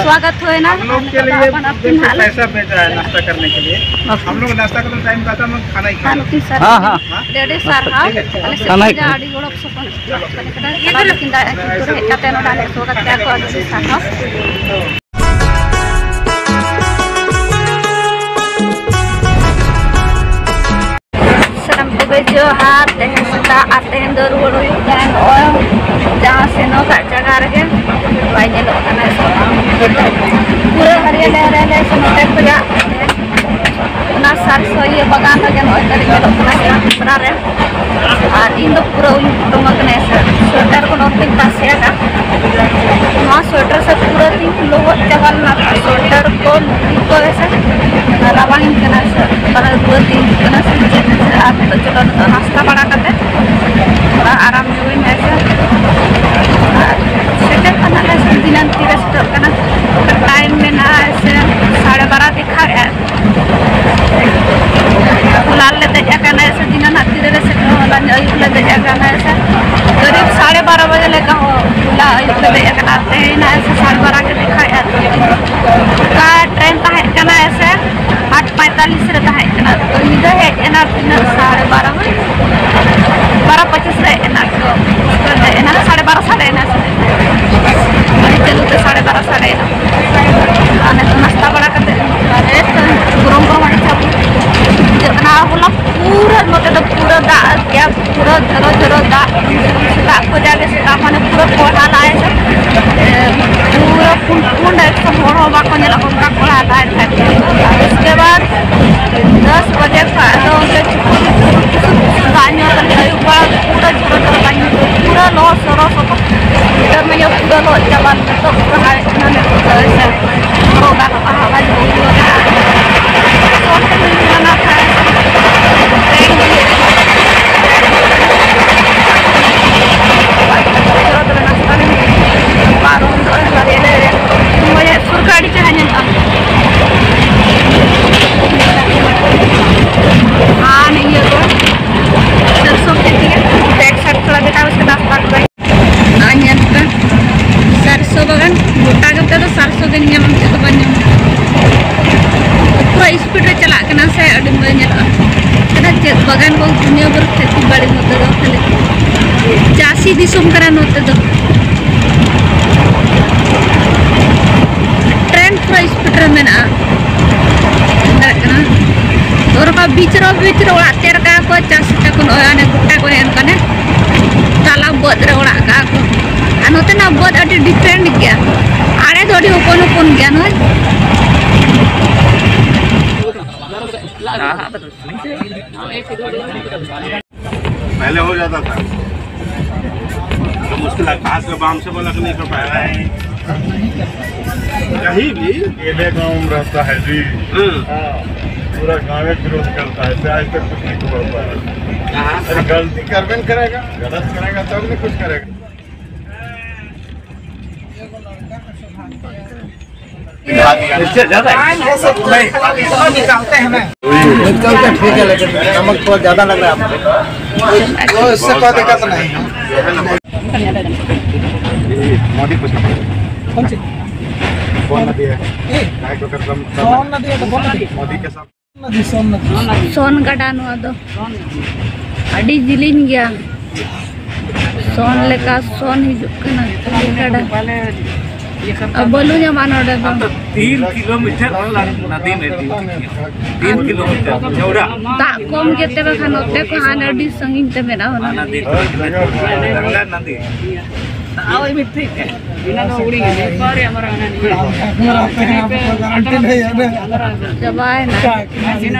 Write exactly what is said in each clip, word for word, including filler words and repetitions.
स्वागत होएना। हम लोग के लिए अपन अपन बिल्कुल हाल। पैसा भेजा है नाश्ता करने के लिए। हम लोग नाश्ता का तो टाइम कहता है, हम लोग खाना ही खाएंगे। हाँ, हाँ। हाँ? डेढ़ साल हाँ। ठीक है, ठीक है। अरे से खाना ही पूजा खाएंगे। आड़ी गोड़ों से अपन लेकिन दा एक तो रहता है ना, स्वागत क्या को अभी से साथ। ᱥᱟᱱᱟᱢ ᱠᱚᱜᱮ ᱡᱚᱦᱟᱨ᱾ ᱛᱮᱦᱮᱧ ᱥᱮᱛᱟᱜ ᱟᱨ ᱛᱮᱦᱮᱧ ᱫᱚ ᱨᱩᱣᱟᱹᱲ ᱦᱩᱭᱩᱜ ᱠᱟᱱᱟ ᱱᱚᱜᱼᱚᱭ ᱡᱟᱦᱟᱸ ᱥᱮᱱᱚᱜᱟᱜ ᱡᱟᱭᱜᱟ ᱨᱮᱜᱮ᱾ ᱵᱟᱭ ᱧᱮᱞᱚᱜ ᱠᱟᱱᱟ᱾ ᱯᱩᱨᱟᱹ ᱦᱟᱹᱨᱭᱟᱹᱲ ᱦᱟᱹᱨᱭᱟᱹᱲ ᱥᱮᱱᱚᱜ ᱠᱷᱚᱡᱟᱜ ᱚᱱᱟ ᱥᱟᱨᱥᱚ ᱤᱭᱟᱹ ᱵᱟᱜᱟᱱ ᱨᱮᱜᱮ ᱱᱚᱜᱼᱚᱭ ᱛᱟᱹᱨᱤ ᱧᱮᱞᱚᱜ ᱠᱟᱱᱟ ᱥᱮ ᱯᱮᱯᱨᱟ ᱨᱮ᱾ ᱟᱨ ᱤᱧ ᱫᱚ ᱯᱩᱨᱟᱹ ᱩᱭᱩᱝ ᱯᱚᱴᱚᱢ ᱟᱠᱟᱱᱟ ᱥᱮ᱾ ᱥᱳᱭᱮᱴᱟᱨ ᱠᱚ ᱱᱚᱛᱮᱧ ᱛᱟᱥᱮ ᱟᱠᱟᱫ᱾ ᱱᱚᱣᱟ ᱥᱳᱭᱮᱴᱟᱨ ᱥᱮ ᱯᱩᱨᱟᱹ ᱛᱤᱧ ᱞᱚᱦᱚᱫ ᱪᱟᱵᱟ ᱞᱮᱱᱟ᱾ ᱥᱳᱭᱮᱴᱟᱨ ᱠᱚ ᱞᱩᱜᱽᱲᱤ ᱠᱚ ᱥᱮ ᱨᱟᱵᱟᱝ ᱤᱧ ᱠᱟᱱᱟ ᱥᱮ᱾ ᱵᱟᱝ ᱨᱩᱣᱟᱹ ᱛᱤᱧ ᱠᱟᱱᱟ ᱥᱮ ᱪᱮᱫ ᱥᱮ᱾ ᱟᱨ ᱱᱤᱛᱚᱜ ᱪᱚᱞᱚ ᱱᱤᱛᱚᱜ ᱱᱟᱥᱛᱟ ᱵᱟᱲᱟ ᱠᱟᱛᱮ ᱛᱷᱚᱲᱟ ᱟᱨᱟᱢ ᱧᱚᱜ ᱤᱧ ᱦᱮᱸ ᱥᱮ᱾ ᱟᱨ ᱥᱮᱴᱮᱨ ᱠᱟᱱᱟ ᱞᱮ ᱥᱮ ᱫᱤᱱᱟᱹᱢ ᱛᱤᱨᱮ ᱥᱮᱴᱮᱨᱚᱜ ᱠᱟᱱᱟ᱾ ᱴᱟᱭᱤᱢ ᱢᱮᱱᱟᱜᱼᱟ ᱥᱮ ᱥᱟᱲᱮ ᱵᱟᱨᱚ ᱫᱮᱠᱷᱟᱣᱮᱫᱼᱟ᱾ ᱦᱚᱞᱟ ᱞᱮ ᱫᱮᱡ ᱟᱠᱟᱱᱟ ᱥᱮ ᱫᱤᱱᱟᱹᱢ ᱦᱟᱸᱜ ᱛᱤᱨᱮ ᱥᱮᱴᱮᱨ ᱦᱚᱞᱟ ᱟᱹᱭᱩᱵ ᱞᱮ ᱫᱮᱡ ᱟᱠᱟᱱᱟ ᱥᱮ᱾ ᱠᱟᱹᱨᱤᱵ ᱥᱟᱲᱮ ᱵᱟᱨᱚ ᱵᱟᱡᱮ ᱞᱮᱠᱟ ᱦᱚᱸ ᱦᱚᱞᱟ ᱟᱹᱭᱩᱵ ᱞᱮ ᱫᱮᱡ ᱟᱠᱟᱱᱟ᱾ ᱛᱮᱦᱮᱧ ᱦᱟᱸᱜ ᱥᱮ ᱥᱟᱲᱮ ᱵᱟᱨᱚ ᱜᱮ ᱫᱮᱠᱷᱟᱣᱮᱫᱼᱟ᱾ ᱚᱠᱟ ᱴᱨᱮᱱ ᱛᱟᱦᱮᱸ ᱠᱟᱱᱟ ᱥᱮ ᱟᱴ ᱯᱚᱸᱭᱛᱟᱞᱤᱥ ᱨᱮ ᱛᱟᱦᱮᱸ ᱠᱟᱱᱟ᱾ ᱛᱚ ᱧᱤᱫᱟᱹ ᱦᱮᱡ ᱮᱱᱟ ᱛᱤᱱᱟᱹᱜ ᱥᱟᱲᱮ ᱵᱟᱨᱚ ᱦᱩᱭ ᱵᱟᱨᱚ ᱯᱚᱸᱪᱤᱥ ᱨᱮ ᱦᱮᱡ ᱮᱱᱟ᱾ ᱛᱚ ᱦᱮᱡ ᱮᱱᱟ ᱥᱟᱲᱮ ᱵᱟᱨᱚ ᱥᱟᱰᱮ ᱮᱱᱟ ᱥᱮ᱾ ᱜᱟᱹᱰᱤ ᱪᱟᱹᱞᱩ ᱛᱮ ᱥᱟᱲᱮ ᱵᱟᱨᱚ ᱥᱟᱰᱮ ᱮᱱᱟ᱾ ᱟᱨ ᱱᱤᱛᱚᱜ ᱱᱟᱥᱛᱟ ᱵᱟᱲᱟ ᱠᱟᱛᱮ ᱜᱚᱨᱚᱢ ᱜᱚᱨᱚᱢ ᱟᱹᱰᱤ ᱪᱟᱯ ᱵᱩᱡᱷᱟᱹᱜ ᱠᱟᱱᱟ᱾ ᱟᱨ ᱦᱚᱞᱟ ᱯᱩᱨᱟᱹ ᱱᱚᱛᱮ ᱫᱚ ᱯᱩᱨᱟᱹ ᱫᱟᱜ ᱠᱮᱫᱟ, ᱯᱩᱨᱟᱹ ᱡᱷᱚᱨᱚ ᱡᱷᱚᱨᱚ ᱫᱟᱜ᱾ ᱥᱮᱛᱟᱜ ᱠᱷᱚᱱ ᱡᱟᱜᱮ ᱥᱮᱛᱟᱜ ᱢᱟᱱᱮ ᱯᱩᱨᱟᱹ ᱠᱚᱦᱨᱟ ᱞᱟᱜᱟᱭ ᱥᱮ, ᱯᱩᱨᱟᱹ ᱯᱩᱸᱰ ᱯᱩᱸᱰ ᱮᱠᱫᱚᱢ ᱦᱚᱲ ᱦᱚᱸ ᱵᱟᱠᱚ ᱧᱮᱞᱚᱜ ᱚᱱᱠᱟ ᱠᱚᱦᱨᱟ ᱞᱟᱜᱟᱭ ᱛᱟᱦᱮᱸᱫ᱾ ᱟᱨ ᱩᱥᱠᱮ ᱵᱟᱫ ᱫᱚᱥ ᱵᱟᱡᱮ ᱠᱷᱚᱱ ᱫᱚ ᱚᱱᱛᱮ ᱫᱟᱜ ᱧᱩ ᱠᱟᱛᱮ ᱟᱹᱭᱩᱵ ᱵᱮᱲᱟ ᱯᱩᱨᱟᱹ ᱡᱷᱚᱨᱚ ᱡᱷᱚᱨᱚ ᱫᱟᱜ ᱧᱩ, ᱯᱩᱨᱟᱹ ᱞᱚᱦᱚᱫ ᱥᱚᱨᱚ ᱥᱚᱨᱚ᱾ ᱜᱤᱫᱟᱹᱨ ᱢᱟ ᱧᱮᱞ ᱯᱩᱨᱟᱹ ᱞᱚᱦᱚᱫ ᱪᱟᱵᱟ ᱞᱮᱱᱟ᱾ ᱱᱤᱛᱚᱜ ᱯᱩᱨᱟᱹ ᱦᱟᱣᱮᱫ ᱠᱟᱱᱟ ᱱᱤᱛᱚᱜ ᱫᱚ ᱥᱮ᱾ ᱦᱚᱨᱚᱜ ᱜᱟᱱᱚᱜᱼᱟ ᱦᱟᱸᱜ ᱵᱟᱝ ᱦᱩᱭᱩᱜᱼᱟ᱾ ᱥᱚᱨᱴ ᱛᱮ ᱦᱩᱭᱩᱜ ᱠᱟᱱᱟ ᱱᱟᱠᱷᱟᱱ᱾ ᱯᱟᱨᱚᱢ ᱫᱚ ᱵᱟᱨᱭᱟ ᱨᱮ ᱥᱩᱨ ᱠᱚ ᱟᱹᱰᱤ ᱪᱮᱦᱨᱟ ᱧᱮᱞᱚᱜᱼᱟ᱾ ᱟᱨ ᱤᱭᱟᱹ ᱠᱚ ᱥᱚᱨᱥᱚ ᱠᱷᱮᱛ ᱜᱮ, ᱵᱮᱠ ᱥᱟᱭᱤᱰ ᱛᱷᱚᱲᱟ ᱫᱮᱠᱷᱟᱣ, ᱩᱥᱠᱮ ᱵᱟᱫ ᱵᱟᱫ ᱵᱟᱭ ᱟᱨ ᱧᱮᱞ ᱯᱮ, ᱥᱟᱨᱥᱚ ᱵᱟᱜᱟᱱ ᱜᱚᱴᱟ ᱜᱮ ᱱᱚᱛᱮ ᱫᱚ ᱥᱟᱛ ᱥᱚ ᱜᱮ ᱧᱟᱢ, ᱪᱮᱫ ᱫᱚ ᱵᱟᱝ ᱧᱟᱢᱚᱜ ᱠᱟᱱᱟ᱾ ᱯᱩᱨᱟᱹ speed ᱨᱮ ᱪᱟᱞᱟᱜ ᱠᱟᱱᱟ ᱥᱮ, ᱟᱹᱰᱤ ᱢᱚᱡᱽ ᱧᱮᱞᱚᱜᱼᱟ᱾ ᱪᱮᱫ ᱵᱟᱜᱟᱱ ᱠᱚ ᱫᱩᱱᱤᱭᱟᱹ ᱵᱷᱳᱨ ᱠᱷᱮᱛᱤ ᱵᱟᱲᱤ ᱱᱚᱛᱮ ᱫᱚ ᱠᱷᱟᱹᱞᱤ ᱪᱟᱹᱥᱤ ᱫᱤᱥᱚᱢ ᱠᱟᱱᱟ ᱱᱚᱛᱮ ᱫᱚ᱾ ᱴᱨᱮᱱ ᱯᱩᱨᱟᱹ speed ᱨᱮ ᱢᱮᱱᱟᱜᱼᱟ᱾ ᱫᱟᱲᱮᱭᱟᱜ ᱠᱟᱱᱟ᱾ ᱛᱚ ᱚᱱᱠᱟ ᱵᱤᱪ ᱨᱮ, ᱵᱤᱪ ᱨᱮ ᱚᱲᱟᱜ ᱛᱮᱭᱟᱨ ᱠᱟᱜᱼᱟ ᱠᱚ, ᱪᱟᱥ ᱠᱟᱜᱼᱟ ᱠᱚ, ᱱᱚᱜᱼᱚᱭ ᱚᱱᱮ ᱜᱚᱴᱟ ᱠᱚᱨᱮ ᱚᱱᱠᱟᱱᱮ ᱛᱟᱞᱟ ᱵᱟᱹᱫᱽ ᱨᱮ ᱚᱲᱟᱜ ᱠᱟᱜᱼᱟ ᱠᱚ᱾ ᱟᱨ ᱱᱚᱛᱮᱱᱟᱜ ᱵᱟᱹᱫᱽ ᱟᱹᱰᱤ different ᱜᱮᱭᱟ᱾ ᱟᱲᱮ ᱫᱚ ᱟᱹᱰᱤ ᱦᱚᱯᱚᱱ ᱦᱚᱯᱚᱱ ᱜᱮᱭᱟ ᱱᱚᱜᱼᱚᱭ᱾ पहले हो जाता था। तो मुश्किल है, खास कर बाम से बोला कि नहीं कर पाया है। कहीं भी। ये गांव में रहता है जी। हाँ। पूरा गांव एक विरोध करता है, आज तक कुछ नहीं खबर पाया। हाँ। अरे गलती करबे न करेगा, गलत करेगा तब नहीं कुछ करेगा। इससे ज्यादा है। नहीं, निकालते हैं ना। निकलते ठीक है, लेकिन नमक थोड़ा ज्यादा लग रहा है आपको। तो इससे कोई दिक्कत नहीं है। मोदी पूछना पड़ेगा। कौन सी? कौन नदी है? ये? काय को करता हूँ। कौन नदी है तो बोल दे। मोदी के साथ। सोन ᱜᱟᱰᱟ ᱱᱚᱣᱟ ᱫᱚ᱾ ᱟᱹᱰᱤ ᱡᱤᱞᱤᱧ ᱜᱮᱭᱟ᱾ ᱥᱚᱱ ᱞᱮᱠᱟ ᱥᱚᱱ ᱦᱤᱡᱩᱜ ᱠᱟᱱᱟ ᱜᱟᱰᱟ᱾ ᱟᱨ ᱵᱟᱹᱞᱩ ᱧᱟᱢᱟ ᱱᱚᱰᱮ ᱫᱚ᱾ तीन किलोमीटर नदी में। तीन किलोमीटर चौड़ा। ᱫᱟᱜ ᱠᱚᱢ ᱜᱮᱛᱮ ᱵᱟᱠᱷᱟᱱ ᱱᱚᱛᱮ ᱠᱷᱚᱱ ᱦᱟᱱᱮ ᱟᱹᱰᱤ ᱥᱟᱺᱜᱤᱧ ᱛᱮ ᱢᱮᱱᱟᱜᱼᱟ ᱚᱱᱟ᱾ ᱦᱟᱱᱟ ᱫᱤᱱ ᱜᱚᱝᱜᱟ ᱱᱚᱫᱤ᱾ ᱟᱣ ᱢᱤᱫᱴᱷᱮᱡ ᱤᱱᱟ ᱫᱚ ᱩᱲᱤ ᱜᱮ᱾ ᱵᱟᱨᱮ ᱟᱢᱟᱨᱟ ᱦᱟᱱᱟ ᱱᱤᱭᱟᱹ᱾ ᱪᱟᱵᱟᱭᱮᱱᱟ᱾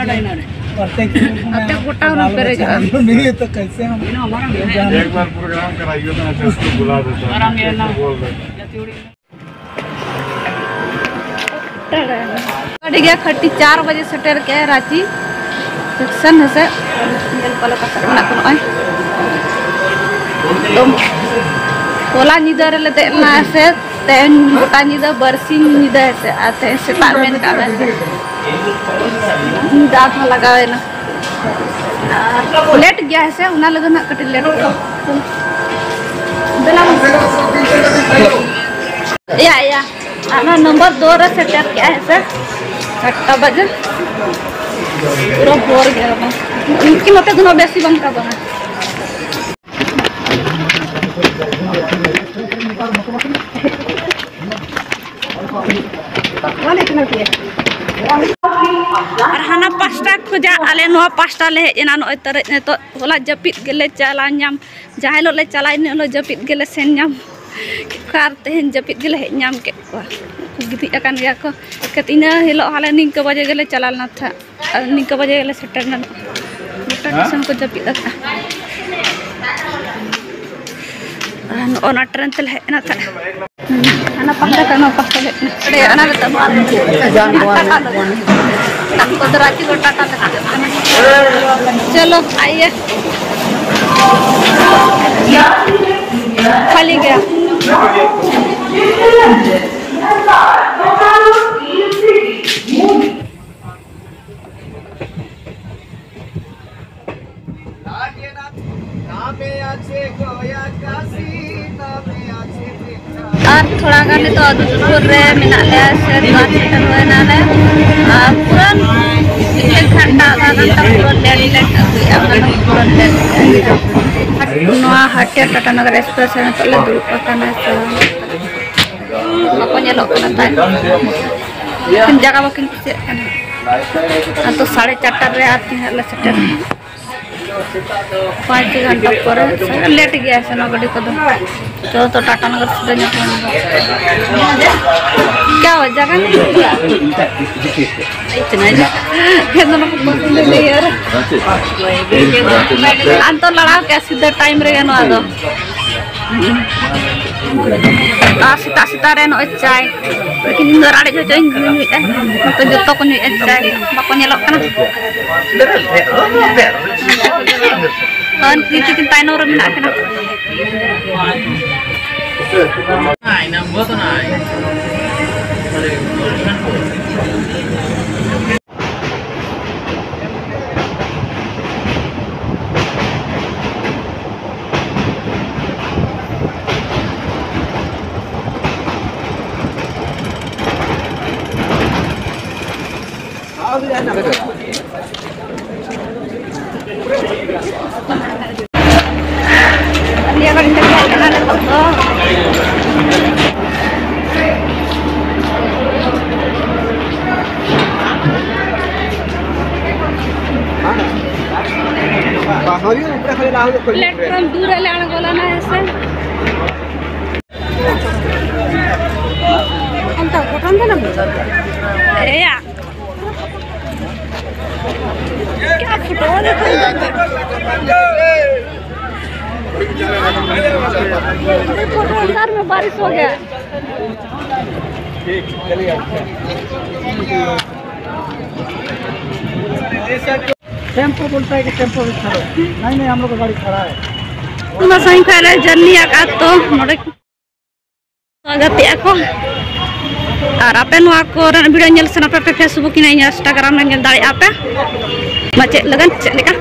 ᱟᱯᱮ ᱜᱚᱴᱟ ᱦᱚᱲ ᱯᱮᱨᱮᱡᱚᱜᱼᱟ᱾ एक बार प्रोग्राम कराइए ना, उसको बुला देता हूँ। ᱟᱹᱰᱤ ᱜᱮ ᱠᱷᱟᱹᱴᱤ ᱪᱟᱨ ᱵᱟᱡᱮ ᱥᱮᱴᱮᱨ ᱠᱮᱜᱼᱟᱭ ᱨᱟᱸᱪᱤ ᱥᱴᱮᱥᱚᱱ ᱦᱮᱸᱥᱮ᱾ ᱧᱮᱞ ᱯᱟᱞᱮ ᱯᱟᱥᱮ ᱠᱷᱚᱱᱟᱜ ᱠᱚ ᱱᱚᱜᱼᱚᱭ ᱮᱠᱫᱚᱢ ᱦᱚᱞᱟ ᱧᱤᱫᱟᱹ ᱨᱮᱞᱮ ᱫᱮᱡ ᱞᱮᱱᱟ ᱦᱮᱸᱥᱮ᱾ ᱛᱮᱦᱮᱧ ᱜᱚᱴᱟ ᱧᱤᱫᱟᱹ, ᱵᱟᱨᱥᱤᱧ ᱧᱤᱫᱟᱹ ᱦᱮᱸᱥᱮ᱾ ᱟᱨ ᱛᱮᱦᱮᱧ ᱥᱮᱛᱟᱜ ᱢᱮᱱ ᱠᱟᱜ ᱢᱮ ᱦᱮᱸᱥᱮ, ᱧᱤᱫᱟᱹ ᱟᱫᱷᱟ ᱞᱟᱜᱟᱣ ᱮᱱᱟ᱾ ᱟᱨ ᱞᱮᱴ ᱜᱮᱭᱟ ᱦᱮᱸᱥᱮ, ᱚᱱᱟ ᱞᱟᱹᱜᱤᱫ ᱦᱟᱸᱜ ᱠᱟᱹᱴᱤᱡ ᱞᱮᱴ ᱜᱮᱭᱟ᱾ ᱫᱮᱞᱟ᱾ ᱮᱭᱟ, ᱮᱭᱟ᱾ ᱟᱨ ᱱᱚᱣᱟ ᱱᱚᱢᱵᱚᱨ ᱫᱩ ᱨᱮ ᱥᱮᱴᱮᱨ ᱠᱮᱜᱼᱟ, ᱦᱮᱸ ᱥᱮ? ᱟᱴᱴᱟ ᱵᱟᱡᱮ᱾ ᱯᱩᱨᱟᱹ ᱵᱷᱳᱨ ᱜᱮᱭᱟ ᱵᱟᱝ? ᱩᱱᱠᱤᱱ ᱱᱚᱛᱮ ᱫᱚ ᱩᱱᱟᱹᱜ ᱵᱮᱥᱤ ᱵᱟᱝ ᱛᱟᱵᱚᱱᱟ᱾ ᱟᱨ ᱦᱟᱱᱟ ᱯᱟᱥᱴᱟ ᱠᱷᱚᱡᱟᱜ ᱟᱞᱮ ᱱᱚᱣᱟ ᱯᱟᱥᱴᱟ ᱞᱮ ᱦᱮᱡ ᱮᱱᱟ᱾ ᱱᱚᱜᱼᱚᱭ ᱛᱟᱨᱮᱡ ᱱᱤᱛᱚᱜ, ᱦᱚᱞᱟ ᱡᱟᱹᱯᱤᱫ ᱜᱮᱞᱮ ᱪᱟᱞᱟᱣ ᱧᱟᱢ, ᱡᱟᱦᱟᱸ ᱦᱤᱞᱳᱜ ᱞᱮ ᱪᱟᱞᱟᱣ, ᱤᱱᱟᱹ ᱦᱤᱞᱳᱜ ᱡᱟᱹᱯᱤᱫ ᱜᱮᱞᱮ ᱥᱮᱱ ᱧᱟᱢ᱾ ᱟᱨ ᱛᱮᱦᱮᱧ ᱡᱟᱹᱯᱤᱫ ᱜᱮᱞᱮ ᱦᱮᱡ ᱧᱟᱢ ᱠᱮᱫ ᱠᱚᱣᱟ᱾ ᱩᱱᱠᱩ ᱜᱤᱛᱤᱡ ᱟᱠᱟᱱ ᱜᱮᱭᱟ ᱠᱚ᱾ ᱮᱱᱠᱷᱟᱱ ᱤᱱᱟᱹ ᱦᱤᱞᱳᱜ ᱦᱟᱞᱮ ᱱᱤᱝᱠᱟᱹ ᱵᱟᱡᱮ ᱜᱮᱞᱮ ᱪᱟᱞᱟᱣ ᱞᱮᱱᱟ ᱛᱟᱦᱮᱸᱫ᱾ ᱟᱨ ᱱᱤᱝᱠᱟᱹ ᱵᱟᱡᱮ ᱜᱮᱞᱮ ᱥᱮᱴᱮᱨ ᱮᱱᱟ᱾ ᱜᱚᱴᱟ ᱦᱮᱸ? ᱫᱤᱥᱚᱢ ᱠᱚ ᱡᱟᱹᱯᱤᱫ ᱟᱠᱟᱫᱼᱟ᱾ ᱟᱨ ᱱᱚᱜᱼᱚ ᱱᱟ ᱴᱨᱮᱱ ᱛᱮᱞᱮ ᱦᱮᱡ ᱮᱱᱟ ᱛᱟᱦᱮᱸᱫ᱾ ᱦᱟᱱᱟ ᱯᱟᱦᱴᱟ ᱠᱷᱚᱱ ᱱᱚᱣᱟ ᱯᱟᱦᱴᱟ ᱞᱮ ᱮᱱᱮᱡ ᱫᱟᱲᱮᱭᱟᱜᱼᱟ, ᱚᱱᱟ ᱢᱮᱛᱟᱜ ᱢᱟ ᱟᱨ ᱢᱤᱫᱴᱮᱱ ᱴᱟᱴᱟ ᱫᱚ᱾ ᱩᱱᱠᱩ ᱫᱚ ᱨᱟᱸᱪᱤ ᱠᱚ ᱴᱟᱴᱟ ᱞᱮ ᱫᱮᱡᱚᱜ ᱠᱟᱱᱟ᱾ ᱪᱚᱞᱚ, ᱟᱭᱮ᱾ ᱠᱷᱟᱹᱞᱤ ᱜᱮᱭᱟ᱾ ᱟᱨ ᱛᱷᱚᱲᱟ ᱜᱟᱱ ᱱᱤᱛᱚᱜ ᱟᱫᱚ ᱥᱩᱨ ᱨᱮ ᱢᱮᱱᱟᱜ ᱞᱮᱭᱟ, ᱥᱮ ᱵᱟᱥ ᱥᱮᱴᱮᱨ ᱦᱩᱭ ᱮᱱᱟᱞᱮ᱾ ᱟᱨ ᱯᱩᱨᱟᱹ ᱮᱠ ᱜᱷᱟᱱᱴᱟ, ᱟᱫᱷᱟ ᱜᱷᱟᱱᱴᱟ ᱯᱩᱨᱟᱹ ᱞᱮᱴ, ᱞᱮᱴ ᱟᱹᱜᱩᱭᱮᱫᱼᱟ, ᱢᱟᱱᱮ ᱯᱩᱨᱟᱹ ᱞᱮᱴ᱾ ᱱᱚᱣᱟ ᱦᱟᱴᱤᱭᱟ ᱴᱟᱴᱟ ᱱᱚᱜᱚᱨ ᱮᱠᱥᱯᱨᱮᱥ ᱨᱮ ᱱᱤᱛᱚᱜ ᱞᱮ ᱫᱩᱲᱩᱵ ᱟᱠᱟᱱᱟ, ᱥᱮ ᱵᱟᱠᱚ ᱧᱮᱞᱚᱜ ᱠᱟᱱᱟ ᱛᱟᱭᱱᱚᱢ ᱨᱮ᱾ ᱡᱟᱭᱜᱟ ᱵᱟᱹᱠᱤᱱ ᱠᱩᱥᱤᱭᱟᱜ ᱠᱟᱱᱟ᱾ ᱟᱫᱚ ᱥᱟᱲᱮ ᱪᱟᱨᱴᱟ ᱨᱮ ᱟᱨ ᱛᱤᱱᱟᱹᱜ ᱞᱮ ᱥᱮᱴᱮᱨ ᱮᱱᱟ᱾ ᱯᱟᱸᱪ ᱜᱷᱚᱱᱴᱟ ᱯᱚᱨᱮ, ᱞᱮᱴ ᱜᱮᱭᱟ ᱥᱮᱱᱚᱜ ᱜᱟᱹᱰᱤ ᱠᱚᱫᱚ᱾ ᱪᱚᱞᱚ ᱛᱚ ᱴᱟᱴᱟ ᱱᱚᱜᱚᱨ ᱥᱤᱫᱷᱟᱹ ᱧᱚᱜ ᱵᱚᱱ᱾ क्या हुआ, जगह नहीं है? इतना ही। ये दोनों को पसंद नहीं है यार। ᱟᱢ ᱛᱚ ᱞᱟᱲᱟᱣ ᱠᱮᱫ ᱥᱤᱫᱷᱟᱹ ᱴᱟᱭᱤᱢ ᱨᱮᱜᱮ ᱱᱚᱣᱟ ᱫᱚ᱾ ᱟᱨ ᱥᱮᱛᱟᱜ ᱥᱮᱛᱟᱜ ᱨᱮ ᱱᱚᱜᱼᱚᱭ ᱪᱟᱭ᱾ ᱛᱤᱠᱤᱱ ᱫᱚ ᱨᱟᱲᱮᱡ ᱦᱚᱪᱚᱧ ᱧᱩᱭᱮᱫᱼᱟ᱾ ᱱᱚᱛᱮ ᱡᱚᱛᱚ ᱠᱚ ᱧᱩᱭᱮᱫᱼᱟ ᱪᱟᱭ᱾ ᱵᱟᱠᱚ ᱧᱮᱞᱚᱜ ᱠᱟᱱᱟ᱾ ᱦᱳᱭ, ᱩᱱᱠᱤᱱ ᱛᱤᱠᱤᱱ ᱛᱟᱭᱱᱚᱢ ᱨᱮ ᱢᱮᱱᱟᱜ ᱠᱤᱱᱟ᱾ ᱱᱤᱭᱟᱹ ᱵᱟᱨ ᱤᱧ ᱫᱚ ᱪᱟᱞᱟᱜ ᱠᱟᱱᱟ ᱱᱤᱛᱚᱜ ᱫᱚ᱾ प्लेटफॉर्म दूर है, लाना गोला ना ऐसे। अंत फोटो अंदर ना। ए या। क्या फोटो देखो। अंदर में बारिश हो गया। टेम्पो बोलता है कि टेम्पो भी खड़ा है। नहीं, नहीं, हम लोग का गाड़ी खड़ा है। ᱚᱱᱟ ᱥᱟᱺᱜᱤᱧ ᱠᱷᱚᱱ ᱞᱮ ᱡᱟᱹᱨᱱᱤ ᱟᱠᱟᱫ ᱛᱚ ᱱᱚᱰᱮ ᱥᱟᱸᱜᱟᱛᱮᱜᱼᱟ ᱠᱚ᱾ ᱟᱨ ᱟᱯᱮ ᱱᱚᱣᱟ ᱠᱚᱨᱮᱱᱟᱜ ᱵᱷᱤᱰᱤᱭᱳ ᱧᱮᱞ ᱥᱟᱱᱟ ᱯᱮ, ᱯᱮ ᱯᱷᱮᱥᱵᱩᱠ ᱤᱧ ᱤᱱᱥᱴᱟᱜᱨᱟᱢ ᱨᱮ ᱧᱮᱞ ᱫᱟᱲᱮᱭᱟᱜᱼᱟ ᱯᱮ᱾ ᱢᱟ ᱪᱮᱫ ᱞᱟᱹᱜᱤᱫ ᱪᱮᱫ ᱞᱮᱠᱟ?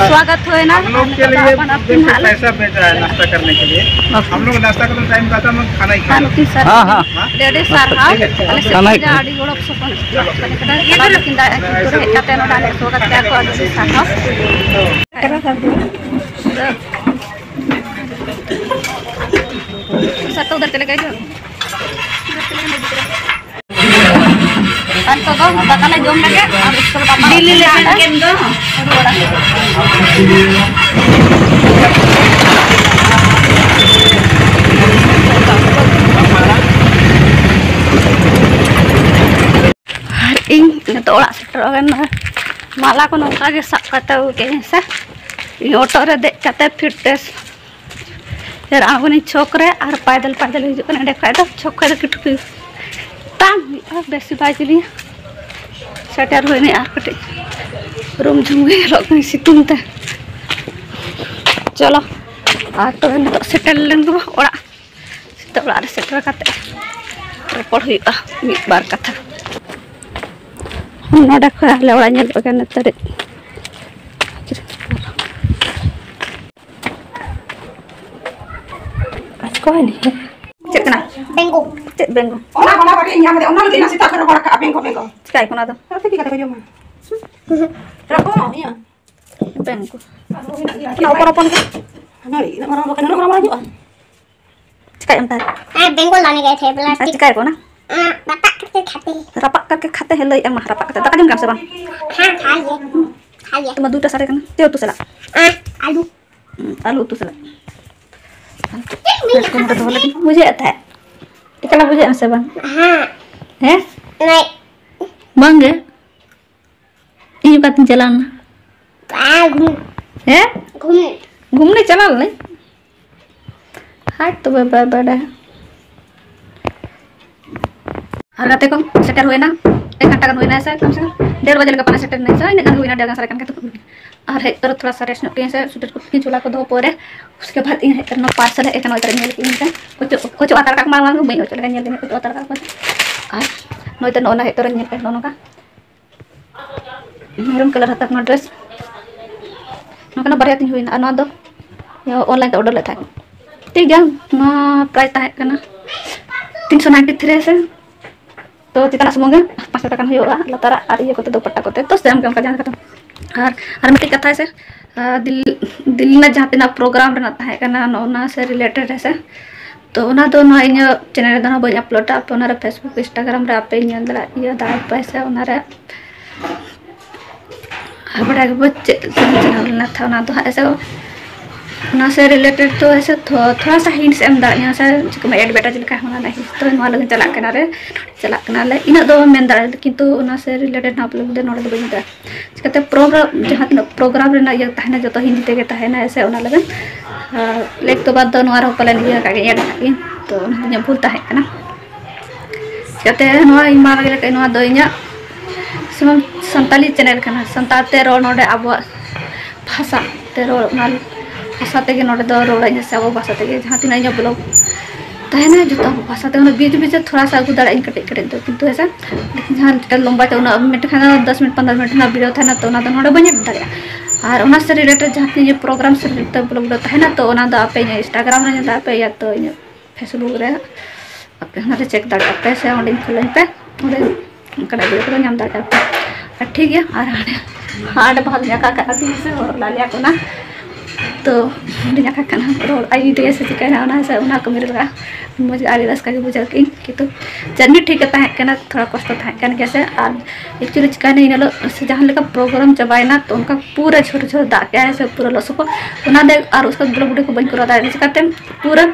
स्वागत होएना। हम लोग के लिए अपन अपन बिल्कुल हाल। पैसा भेजा है नाश्ता करने के लिए। हम लोग नाश्ता का तो टाइम का था, हम लोग खाना ही खा हाँ, लेते हैं। हाँ, हाँ। हाँ? ᱟᱹᱰᱤ ᱥᱟᱨᱦᱟᱣ᱾ ᱟᱞᱮ ᱥᱮᱫ ᱠᱷᱚᱱᱟᱜ ᱟᱹᱰᱤ ᱜᱚᱲᱚ ᱥᱚᱯᱚᱦᱚᱫ ᱪᱟᱞᱟᱣ ᱞᱮᱠᱤᱱ ᱫᱟᱲᱮᱭᱟᱜᱼᱟ, ᱠᱤᱱᱛᱩ ᱦᱮᱡ ᱠᱟᱛᱮ ᱱᱚᱰᱮ ᱟᱞᱮ ᱥᱚᱸᱜᱮ ᱛᱮ ᱟᱠᱚ ᱟᱹᱰᱤ ᱥᱟᱨᱦᱟᱣ᱾ ᱥᱟᱨ ᱛᱚ ᱩᱫᱷᱟᱨ ᱪᱟᱞᱮᱜᱟ ᱡᱚᱢ ᱞᱟᱹᱜᱤᱫ ᱟᱨ ᱩᱥᱠᱮ ᱵᱟᱫ ᱫᱤᱞᱞᱤ ᱞᱮ ᱥᱮᱱ ᱠᱮᱫ ᱫᱚ᱾ ᱨᱩᱣᱟᱹᱲᱟ᱾ ᱟᱨ ᱤᱧ ᱛᱚ, ᱚᱲᱟᱜ ᱥᱮᱴᱮᱨᱚᱜ ᱠᱟᱱᱟ᱾ ᱢᱟᱞᱟ ᱠᱚ ᱱᱚᱝᱠᱟ ᱜᱮ ᱥᱟᱵ ᱠᱟᱛᱮ ᱟᱹᱜᱩ ᱠᱮᱫᱟᱹᱧ ᱥᱮ, ᱤᱧ ᱚᱴᱳ ᱨᱮ ᱫᱮᱡ ᱠᱟᱛᱮ ᱯᱷᱤᱨ ᱛᱮ ᱯᱷᱤᱨ ᱟᱬᱜᱚᱱᱟᱹᱧ ᱪᱷᱚᱠ ᱨᱮ, ᱟᱨ ᱯᱟᱭᱫᱟᱞ ᱯᱟᱭᱫᱟᱞ ᱦᱤᱡᱩᱜ ᱠᱟᱱᱟ᱾ ᱚᱸᱰᱮ ᱠᱷᱚᱡ ᱫᱚ ᱪᱷᱚᱠ ᱠᱷᱚᱡ ᱫᱚ ᱠᱤᱪᱷᱩ ᱛᱟᱲᱟᱢ ᱦᱩᱭᱩᱜᱼᱟ, ᱵᱮᱥᱤ ᱵᱟᱭ ᱡᱤᱞᱤᱧᱟ᱾ ᱥᱮᱴᱮᱨ ᱦᱩᱭᱱᱟ ᱟᱨ ᱠᱟᱹᱴᱤᱡ ᱨᱩᱢ ᱡᱷᱩᱢ ᱜᱮ ᱧᱮᱞᱚᱜ ᱠᱟᱱᱟ ᱥᱤᱛᱩᱝ ᱛᱮ᱾ ᱪᱚᱞᱚ, ᱟᱨ ᱛᱚᱵᱮ ᱱᱤᱛᱚᱜ ᱥᱮᱴᱮᱨ ᱞᱮᱱ ᱜᱮᱵᱚ ᱚᱲᱟᱜ᱾ ᱥᱮᱛᱟᱜ ᱚᱲᱟᱜ ᱨᱮ ᱥᱮᱴᱮᱨ ᱠᱟᱛᱮ ᱨᱚᱯᱚᱲ ᱦᱩᱭᱩᱜᱼᱟ ᱢᱤᱫ ᱵᱟᱨ ᱠᱟᱛᱷᱟ᱾ ᱱᱚᱰᱮ ᱠᱷᱚᱱ ᱟᱞᱮ ᱚᱲᱟᱜ ᱧᱮᱞᱚᱜ ᱠᱟᱱᱟ ᱱᱤᱛᱚᱜ ᱨᱮ᱾ ᱚᱠᱚᱭ ᱱᱤᱭᱟᱹ? ᱪᱮᱫ ᱠᱟᱱᱟ? ᱵᱮᱝᱜᱳ᱾ ᱪᱮᱫ ᱵᱮᱝᱜᱳ? ᱚᱱᱟ ᱵᱟᱞᱟ ᱵᱟᱹᱲᱤᱡ ᱧᱟᱢ ᱞᱮᱫᱟ, ᱚᱱᱟ ᱞᱟᱹᱜᱤᱫ ᱚᱱᱟ ᱥᱮᱛᱟᱜ ᱠᱷᱚᱱ ᱨᱚᱦᱚᱲ ᱠᱟᱜᱼᱟ ᱵᱮᱝᱜᱳ, ᱵᱮᱝᱜᱳ᱾ ᱪᱤᱠᱟᱹᱭ ᱠᱚ ᱚᱱᱟ ᱫᱚ? ᱟᱨ ᱪᱤᱠᱟᱹ ᱠᱟᱛᱮ ᱠᱚ ᱡᱚᱢᱟ? ᱨᱚᱠᱚᱢ ᱤᱭᱟᱹ᱾ ᱵᱮᱝᱜᱳ᱾ ᱟᱨᱦᱚᱸ ᱢᱮᱱᱟᱜ ᱜᱮᱭᱟ᱾ ᱚᱱᱟ ᱦᱚᱯᱚᱱ ᱦᱚᱯᱚᱱ ᱜᱮ᱾ ᱦᱟᱱᱟ ᱨᱮ, ᱤᱱᱟᱹᱜ ᱢᱟᱨᱟᱝ ᱵᱟᱠᱷᱟᱱ ᱱᱩᱱᱟᱹᱜ ᱢᱟᱨᱟᱝ ᱵᱟᱝ ᱦᱩᱭᱩᱜᱼᱟ᱾ ᱪᱤᱠᱟᱹᱭ ᱮᱢ ᱛᱟᱦᱮᱸᱫ? ᱟᱨ ᱵᱮᱝᱜᱳ ᱞᱟᱱᱮ ᱜᱮ ᱛᱷᱮ, ᱵᱚᱞᱟ ᱟᱨ ᱴᱷᱤᱠ᱾ ᱪᱤᱠᱟᱹᱭ ᱠᱚ ᱚᱱᱟ? ᱟᱸ, ᱨᱟᱯᱟᱜ ᱠᱟᱛᱮ ᱠᱷᱟᱛᱮ᱾ ᱨᱟᱯᱟᱜ ᱠᱟᱛᱮ ᱠᱷᱟᱛᱮ ᱦᱮᱸ, ᱞᱟᱹᱭ ᱮᱢ ᱢᱟ, ᱨᱟᱯᱟᱜ ᱠᱟᱛᱮ᱾ ᱫᱟᱠᱟ ᱡᱚᱢ ᱠᱮᱫᱟᱢ ᱥᱮ ᱵᱟᱝ? ᱦᱮᱸ, ᱠᱷᱟᱭ ᱜᱮ᱾ ᱠᱷᱟᱭ ᱜᱮ᱾ ᱛᱚᱢᱟ ᱫᱩᱴᱟ ᱥᱟᱰᱮ ᱠᱟᱱᱟ᱾ ᱪᱮᱫ ᱩᱛᱩ ᱥᱟᱞᱟᱜ? ᱟᱸ, ᱟᱞᱩ᱾ ᱦᱩᱸ, ᱟᱞᱩ ᱩᱛᱩ ᱥᱟᱞᱟᱜ᱾ ᱵᱩᱡᱷᱟᱹᱣᱮᱫ ᱛᱟᱦᱮᱸᱫ? ᱮᱠᱞᱟ ᱵᱩᱡᱷᱟᱹᱜ ᱟᱢ ᱥᱮ ᱵᱟᱝ? ᱦᱮᱸ᱾ ᱦᱮᱸ? ᱱᱟᱭ᱾ ᱵᱟᱝ ᱜᱮ᱾ ᱤᱧ ᱚᱠᱟᱛᱤᱧ ᱪᱟᱞᱟᱣ ᱞᱮᱱᱟ? ᱵᱟᱝ, ᱜᱷᱩᱢ᱾ ᱦᱮᱸ? ᱜᱷᱩᱢ᱾ ᱜᱷᱩᱢᱱᱮ ᱪᱟᱞᱟᱣ ᱞᱮᱱᱟᱹᱧ᱾ ᱦᱟᱭ ᱛᱚᱵᱮ ᱵᱟᱭ ᱵᱟᱰᱟᱭᱟ᱾ ᱟᱨ ᱜᱟᱛᱮ ᱠᱚ ᱥᱮᱴᱮᱨ ᱦᱩᱭᱱᱟ, ᱮᱠ ᱜᱷᱚᱱᱴᱟ ᱜᱟᱱ ᱦᱩᱭᱱᱟ ᱥᱮ, ᱠᱚᱢ ᱥᱮ ᱠᱚᱢ ᱰᱮᱲ ᱵᱟᱡᱮ ᱞᱮᱠᱟ ᱯᱟᱞᱮ ᱥᱮᱴᱮᱨ ᱱᱟᱹᱧ ᱥᱮ, ᱤᱱᱟᱹᱜ ᱜᱟᱱ ᱜᱮ ᱦᱩᱭᱱᱟ, ᱰᱮᱲ ᱜᱟᱱ ᱥᱟᱲᱮ ᱜᱟᱱ ᱠᱟᱛᱮ᱾ ᱟᱨ ᱦᱮᱡ ᱛᱚᱨᱟ ᱛᱷᱚᱲᱟ ᱥᱟ rest ᱧᱚᱜ ᱠᱮᱫᱟᱹᱧ ᱥᱮ, ᱥᱩᱴᱮᱨ ᱠᱚ ᱡᱷᱚᱞᱟ ᱠᱚ ᱫᱚᱦᱚ ᱯᱚᱨᱮ, ᱩᱥᱠᱮ ᱵᱟᱫ ᱤᱧ ᱦᱮᱡ ᱠᱟᱱᱟ parcel ᱦᱮᱡ ᱟᱠᱟᱱᱟ, ᱚᱱᱛᱮ ᱨᱮ ᱧᱮᱞ ᱠᱮᱫᱟᱹᱧ ᱥᱮ, ᱚᱪᱚᱜ, ᱚᱪᱚᱜ ᱦᱟᱛᱟᱲ ᱠᱟᱜ ᱢᱟ, ᱵᱟᱹᱧ ᱚᱪᱚᱜ ᱞᱮᱠᱟ ᱧᱮᱞ ᱫᱟᱹᱧ, ᱚᱪᱚᱜ ᱦᱟᱛᱟᱲ ᱠᱟᱜ ᱠᱚᱣᱟ᱾ ᱟᱨ ᱱᱚᱜᱼᱚᱭ ᱛᱚ ᱱᱚᱜᱼᱚ ᱱᱟ ᱦᱮᱡ ᱛᱚᱨᱟᱧ ᱧᱮᱞ ᱠᱮᱫ ᱱᱚᱜᱼᱚ ᱱᱚᱝᱠᱟ᱾ Maroon colour ᱦᱟᱛᱟᱣ ᱠᱟᱱᱟ dress᱾ ᱱᱚᱝᱠᱟᱱᱟᱜ ᱵᱟᱨᱭᱟ ᱛᱤᱧ ᱦᱩᱭᱱᱟ᱾ ᱟᱨ ᱱᱚᱣᱟ ᱫᱚ online ᱛᱮ order ᱞᱮᱫ ᱛᱟᱦᱮᱸᱫ᱾ ᱴᱷᱤᱠ ᱜᱮᱭᱟ, ᱱᱚᱣᱟ price ᱛᱟᱦᱮᱸ ᱠᱟᱱᱟ ᱛᱤᱱᱥᱚ ninety three ᱥᱮ᱾ ᱛᱚ ᱪᱮᱛᱟᱱᱟᱜ ᱥᱩᱢᱩᱝ ᱜᱮ ᱯᱟᱸᱪᱥᱚ ᱴᱟᱠᱟ ᱦᱩᱭᱩᱜᱼᱟ, ᱞᱟᱛᱟᱨᱟᱜ ᱟᱨ ᱤᱭᱟᱹ ᱠᱚᱛᱮ, ᱫᱩᱯᱟᱴᱟ ᱠᱚᱛᱮ᱾ ᱛᱚ same ᱜᱮ ᱚᱱᱠᱟ ᱡᱟᱦᱟᱸ ᱞᱮᱠᱟ ᱛᱮ᱾ ᱟᱨ, ᱟᱨ ᱢᱤᱫᱴᱤᱡ ᱠᱟᱛᱷᱟ ᱥᱮ, ᱟᱨ ᱫᱤᱞ-, ᱫᱤᱞᱞᱤ ᱨᱮᱱᱟᱜ ᱡᱟᱦᱟᱸ ᱛᱤᱱᱟᱹᱜ program ᱨᱮᱱᱟᱜ ᱛᱟᱦᱮᱸ ᱠᱟᱱᱟ, ᱱᱚᱜᱼᱚ ᱱᱟ ᱥᱮ related ᱦᱮᱸ ᱥᱮ, ᱛᱚ ᱚᱱᱟ ᱫᱚ ᱱᱚᱣᱟ ᱤᱧᱟᱹᱜ channel ᱨᱮᱫᱚ ᱦᱟᱸᱜ ᱵᱟᱹᱧ uploadᱟ, ᱟᱯᱮ ᱚᱱᱟᱨᱮ Facebook, Instagram ᱨᱮ ᱟᱯᱮ ᱧᱮᱞ ᱫᱟᱲᱮᱭᱟᱜ ᱜᱮᱭᱟ, ᱫᱟᱲᱮ ᱯᱮ ᱥᱮ ᱚᱱᱟᱨᱮ᱾ ᱟᱨ ᱵᱟᱰᱟᱭ ᱜᱮᱵᱚ ᱪᱮᱫ ᱞᱮᱠᱟ ᱪᱟᱞᱟᱣ ᱞᱮᱱᱟ ᱛᱷᱟ-, ᱚᱱᱟ ᱫᱚ ᱦᱟᱸᱜ ᱮᱥᱮ ᱚᱱᱟ ᱥᱮ ᱨᱤᱞᱮᱴᱮᱰ ᱫᱚ ᱦᱮᱸᱥᱮ ᱛᱷᱚ- ᱛᱷᱚᱲᱟ ᱥᱟ ᱦᱤᱱᱴᱥ ᱮᱢ ᱫᱟᱲᱮᱭᱟᱜᱼᱟ ᱥᱮ, ᱪᱤᱠᱟᱹᱢ ᱮᱰᱵᱷᱮᱴᱟᱡᱽ ᱞᱮᱠᱟ ᱦᱚᱸ ᱚᱱᱟ ᱨᱮᱱᱟᱜ ᱦᱤᱱᱴᱥ ᱫᱚ ᱱᱚᱣᱟ ᱞᱟᱹᱜᱤᱫ ᱪᱟᱞᱟᱜ ᱠᱟᱱᱟ ᱨᱮ, ᱪᱟᱞᱟᱜ ᱠᱟᱱᱟ ᱞᱮ, ᱤᱱᱟᱹᱜ ᱫᱚ ᱢᱮᱱ ᱫᱟᱲᱮᱭᱟᱜᱼᱟ, ᱠᱤᱱᱛᱩ ᱚᱱᱟ ᱥᱮ ᱨᱤᱞᱮᱴᱮᱰ ᱱᱚᱣᱟ ᱵᱞᱚᱜ ᱫᱚ ᱱᱚᱰᱮ ᱫᱚ ᱵᱟᱹᱧ ᱢᱮᱛᱟᱜᱼᱟ᱾ ᱪᱤᱠᱟᱹᱛᱮ ᱯᱨᱳᱜᱨᱟᱢ, ᱡᱟᱦᱟᱸ ᱛᱤᱱᱟᱹᱜ ᱯᱨᱳᱜᱨᱟᱢ ᱨᱮᱱᱟᱜ ᱤᱭᱟᱹ ᱛᱟᱦᱮᱱᱟ, ᱡᱚᱛᱚ ᱦᱤᱱᱫᱤ ᱛᱮᱜᱮ ᱛᱟᱦᱮᱱᱟ ᱥᱮ, ᱚᱱᱟ ᱞᱟᱹᱜᱤᱫ ᱞᱮᱠ ᱫᱚ ᱵᱟᱫ ᱫᱚ ᱱᱚᱣᱟ ᱨᱮᱦᱚᱸ ᱯᱟᱞᱮᱱ ᱤᱭᱟᱹ ᱠᱟᱜ ᱜᱮ, ᱮᱰ ᱠᱟᱜ ᱜᱮ, ᱛᱚ ᱚᱱᱟ ᱫᱚ ᱤᱧᱟᱹᱜ ᱵᱷᱩᱞ ᱛᱟᱦᱮᱸ ᱠᱟᱱᱟ᱾ ᱪᱤᱠᱟᱹᱛᱮ ᱱᱚᱣᱟ ᱤᱧ ᱢᱟ ᱞᱟᱹᱜᱤᱫ ᱱᱚᱣᱟ ᱫᱚ ᱤᱧᱟᱹᱜ ᱥᱩᱢᱩᱝ ᱥᱟᱱᱛᱟᱞᱤ ᱪᱮᱱᱮᱞ ᱠᱟᱱᱟ, ᱥᱟᱱᱛᱟᱲ ᱛᱮ ᱨᱚᱲ, ᱱᱚᱰᱮ ᱟᱵᱚᱣᱟᱜ ᱵᱷᱟᱥᱟ ᱛᱮ ᱨᱚᱲ, ᱚᱱᱟ ᱵᱷᱟᱥᱟ ᱛᱮᱜᱮ ᱱᱚᱰᱮ ᱫᱚ ᱨᱚᱲᱟᱹᱧ ᱥᱮ ᱟᱵᱚ ᱵᱷᱟᱥᱟ ᱛᱮᱜᱮ ᱡᱟᱦᱟᱸ ᱛᱤᱱᱟᱹᱜ ᱤᱧᱟᱹᱜ ᱵᱞᱚᱜ ᱛᱟᱦᱮᱱᱟ ᱡᱚᱛᱚ ᱟᱵᱚ ᱵᱷᱟᱥᱟ ᱛᱮ, ᱚᱱᱟ ᱵᱤᱪ ᱵᱤᱪ ᱨᱮ ᱛᱷᱚᱲᱟ ᱥᱟ ᱟᱹᱜᱩ ᱫᱟᱲᱮᱭᱟᱜ ᱟᱹᱧ ᱠᱟᱹᱴᱤᱡ ᱠᱟᱹᱴᱤᱡ ᱫᱚ, ᱠᱤᱱᱛᱩ ᱦᱮᱸᱥᱮ ᱡᱟᱦᱟᱸ ᱢᱤᱫᱴᱮᱱ ᱞᱚᱢᱵᱟ ᱛᱮ ᱩᱱᱟᱹᱜ ᱢᱤᱫᱴᱮᱱ ᱠᱷᱟᱱ ᱫᱚ ᱫᱚᱥ ᱢᱤᱱᱤᱴ ᱯᱚᱱᱫᱽᱨᱚ ᱢᱤᱱᱤᱴ ᱨᱮᱱᱟᱜ ᱵᱷᱤᱰᱤᱭᱳ ᱛᱟᱦᱮᱱᱟ, ᱛᱚ ᱚᱱᱟ ᱫᱚ ᱱᱚᱰᱮ ᱵᱟᱹᱧ ᱮᱰ ᱫᱟᱲᱮᱭᱟᱜᱼᱟ᱾ ᱟᱨ ᱚᱱᱟ ᱥᱮ ᱨᱤᱞᱮᱴᱮᱰ ᱡᱟᱦᱟᱸ ᱛᱤᱱᱟᱹᱜ ᱯᱨᱳᱜᱨᱟᱢ ᱥᱮ ᱨᱤᱞᱮᱴᱮᱰ ᱵᱞᱚᱜ ᱫᱚ ᱛᱟᱦᱮᱱᱟ, ᱛᱚ ᱚᱱᱟ ᱫᱚ ᱟᱯᱮ ᱤᱧᱟᱹᱜ ᱤᱱᱥᱴᱟᱜᱨᱟᱢ ᱨᱮ ᱧᱮᱞ ᱫᱟᱲᱮᱭᱟᱜᱼᱟ ᱯᱮ, ᱭᱟ ᱛᱚ ᱤᱧᱟᱹᱜ ᱯᱷᱮᱥᱵᱩᱠ ᱨᱮ ᱟᱯᱮ ᱚᱱᱟ ᱨᱮ ᱪᱮᱠ ᱫᱟᱲᱮᱭᱟᱜᱼᱟ ᱯᱮ, ᱥᱮ ᱚᱸᱰᱮᱧ ᱠᱷᱚᱞᱟᱹᱧ ᱯᱮ, ᱚᱸᱰᱮ ᱚᱱᱠᱟᱱᱟᱜ ᱵᱷᱤᱰᱤᱭᱳ ᱠᱚᱫᱚ ᱧᱟᱢ ᱫᱟᱲᱮᱭᱟᱜᱼᱟ ᱯᱮ᱾ ᱟᱨ ᱴᱷᱤᱠ ᱜᱮᱭᱟ, ᱟᱨ ᱦᱟᱸᱰᱮ ᱦᱟᱸᱰᱮ ᱵᱟᱦᱟ ᱧᱟᱠᱟ ᱠᱟᱜᱼᱟ ᱛᱤᱧ ᱥᱮ ᱦᱚᱨᱚᱜ ᱞᱟᱞᱮᱭᱟ ᱠᱚ ᱚᱱᱟ, ᱛᱚ ᱚᱸᱰᱮ ᱧᱟᱠᱟ ᱠᱟᱱᱟ ᱨᱚᱲ ᱟᱭ ᱤᱫᱤᱭᱟ ᱥᱮ ᱪᱤᱠᱟᱹᱭᱱᱟ ᱚᱱᱟ ᱥᱮ ᱚᱱᱟ ᱠᱟᱹᱢᱤ ᱨᱮ ᱞᱟᱜᱟᱜᱼᱟ᱾ ᱢᱚᱡᱽ ᱟᱹᱰᱤ ᱨᱟᱹᱥᱠᱟᱹ ᱜᱮ ᱵᱩᱡᱷᱟᱹᱣ ᱠᱮᱫᱟᱹᱧ, ᱠᱤᱱᱛᱩ ᱡᱟᱨᱱᱤ ᱴᱷᱤᱠ ᱜᱮ ᱛᱟᱦᱮᱸ ᱠᱟᱱᱟ, ᱛᱷᱚᱲᱟ ᱠᱚᱥᱴᱚ ᱛᱟᱦᱮᱸ ᱠᱟᱱ ᱜᱮᱭᱟ ᱥᱮ᱾ ᱟᱨ ᱮᱠᱪᱩᱭᱮᱞᱤ ᱪᱤᱠᱟᱹᱭᱱᱟ, ᱤᱱᱟᱹ ᱦᱤᱞᱳᱜ ᱥᱮ ᱡᱟᱦᱟᱸ ᱞᱮᱠᱟ ᱯᱨᱳᱜᱨᱟᱢ ᱪᱟᱵᱟᱭᱮᱱᱟ, ᱛᱚ ᱚᱱᱠᱟ ᱯᱩᱨᱟᱹ ᱡᱷᱚᱨ ᱡᱷᱚᱨ ᱫᱟᱜ ᱠᱮᱜᱼᱟᱭ ᱥᱮ ᱯᱩᱨᱟᱹ ᱞᱚᱥᱚᱫ ᱠᱚ, ᱚᱱᱟ ᱫᱚ ᱟᱨ ᱩᱥᱠᱮ ᱵᱞᱚᱜ ᱵᱷᱤᱰᱤᱭᱳ ᱠᱚ ᱵᱟᱹᱧ ᱠᱚᱨᱟᱣ ᱫᱟᱲᱮᱭᱟᱜᱼᱟ, ᱪᱤᱠᱟᱹᱛᱮ ᱯᱩᱨᱟᱹ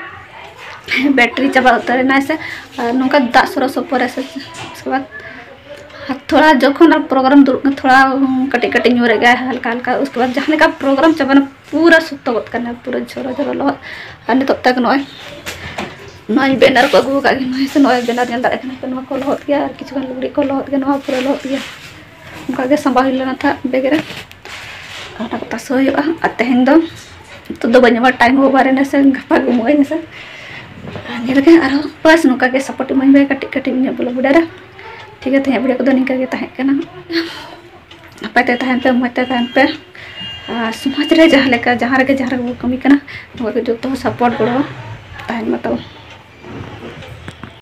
ᱵᱮᱴᱨᱤ ᱪᱟᱵᱟ ᱩᱛᱟᱹᱨᱮᱱᱟ ᱥᱮ᱾ ᱟᱨ ᱱᱚᱝᱠᱟ ᱫᱟᱜ ᱥᱚᱨᱚ ᱥᱚᱨᱚ ᱯᱚᱨᱮ ᱥᱮ ᱩᱥᱠᱮ ᱵᱟᱫ ᱟᱨ ᱛᱷᱚᱲᱟ ᱡᱚᱠᱷᱚᱱ ᱟᱨ ᱯᱨᱳᱜᱨᱟᱢ ᱫᱩᱲᱩᱵ ᱠᱟᱱᱟ, ᱛᱷᱚᱲᱟ ᱠᱟᱹᱴᱤᱡ ᱠᱟᱹᱴᱤᱡ ᱧᱩᱨᱮᱜ ᱜᱮᱭᱟ ᱦᱟᱞᱠᱟ ᱦᱟᱞᱠᱟ, ᱩᱥᱠᱮ ᱵᱟᱫ ᱡᱟᱦᱟᱸ ᱞᱮᱠᱟ ᱯᱨᱳᱜᱨᱟᱢ ᱪᱟᱵᱟᱭᱮᱱᱟ ᱯᱩᱨᱟᱹ ᱥᱚᱠᱛᱚ ᱜᱚᱫ ᱠᱟᱱᱟ, ᱯᱩᱨᱟᱹ ᱡᱷᱚᱨᱚ ᱡᱷᱚᱨᱚ ᱞᱚᱦᱚᱫ᱾ ᱟᱨ ᱱᱤᱛᱚᱜ ᱛᱟᱠ ᱱᱚᱜᱼᱚᱭ ᱱᱚᱜᱼᱚᱭ ᱵᱮᱱᱟᱨ ᱠᱚ ᱟᱹᱜᱩ ᱟᱠᱟᱫ ᱜᱮ, ᱱᱚᱜᱼᱚᱭ ᱥᱮ ᱱᱚᱜᱼᱚᱭ ᱵᱮᱱᱟᱨ ᱧᱮᱞ ᱫᱟᱲᱮᱭᱟᱜ ᱠᱟᱱᱟ ᱯᱮ, ᱱᱚᱣᱟ ᱠᱚ ᱞᱚᱦᱚᱫ ᱜᱮᱭᱟ ᱟᱨ ᱠᱤᱪᱷᱩ ᱜᱟᱱ ᱞᱩᱜᱽᱲᱤ ᱠᱚ ᱞᱚᱦᱚᱫ ᱜᱮᱭᱟ, ᱱᱚᱣᱟ ᱯᱩᱨᱟᱹ ᱞᱚᱦᱚᱫ ᱜᱮᱭᱟ᱾ ᱚᱱᱠᱟ ᱜᱮ ᱥᱟᱸᱵᱟᱣ ᱦᱩᱭ ᱞᱮᱱᱟ ᱛᱟᱦᱮᱸᱫ ᱵᱮᱜᱽ ᱨᱮ, ᱚᱱᱟ ᱠᱚ ᱛᱟᱥᱮ ᱦᱩᱭᱩᱜᱼᱟ᱾ ᱟᱨ ᱛᱮᱦᱮᱧ ᱫᱚ ᱱᱤᱛᱚᱜ ᱫᱚ ᱵᱟᱹᱧ ᱮᱢᱟ, ᱴᱟᱭᱤᱢ ᱳᱵᱷᱟᱨ ᱮᱱᱟ ᱥᱮ, ᱜᱟᱯᱟ ᱜᱮ ᱮᱢᱚᱜ ᱟᱹᱧ ᱥᱮ᱾ ᱟᱨ ᱧᱮᱞ ᱜᱮ ᱟᱨᱦᱚᱸ ᱵᱟᱥ ᱱᱚᱝᱠᱟ ᱜᱮ ᱥᱟᱯᱳᱨᱴ ᱤᱢᱟᱹᱧ ᱯᱮ ᱠᱟᱹᱴᱤᱡ ᱠᱟᱹᱴᱤᱡ ᱤᱧᱟᱹᱜ ᱵᱞᱚᱜ ᱵᱷᱤᱰᱤᱭᱳ ᱨᱮ᱾ ᱴᱷᱤᱠ ᱜᱮᱭᱟ, ᱛᱮᱦᱮᱧᱟᱜ ᱵᱷᱤᱰᱤᱭᱳ ᱠᱚᱫᱚ ᱱᱤᱝᱠᱟᱹ ᱜᱮ ᱛᱟᱦᱮᱸ ᱠᱟᱱᱟ᱾ ᱱᱟᱯᱟᱭ ᱛᱮ ᱛᱟᱦᱮᱱ ᱯᱮ, ᱢᱚᱡᱽ ᱛᱮ ᱛᱟᱦᱮᱱ ᱯᱮ᱾ ᱟᱨ ᱥᱚᱢᱟᱡᱽ ᱨᱮ ᱡᱟᱦᱟᱸ ᱞᱮᱠᱟ, ᱡᱟᱦᱟᱸ ᱨᱮᱜᱮ ᱡᱟᱦᱟᱸ ᱨᱮᱜᱮ ᱵᱚ ᱠᱟᱹᱢᱤ ᱠᱟᱱᱟ, ᱱᱚᱣᱟ ᱠᱚ ᱡᱚᱛᱚ ᱦᱚᱲ ᱥᱟᱯᱳᱨᱴ ᱜᱚᱲᱚ ᱛᱟᱦᱮᱱ ᱢᱟ ᱛᱟᱵᱚᱱ᱾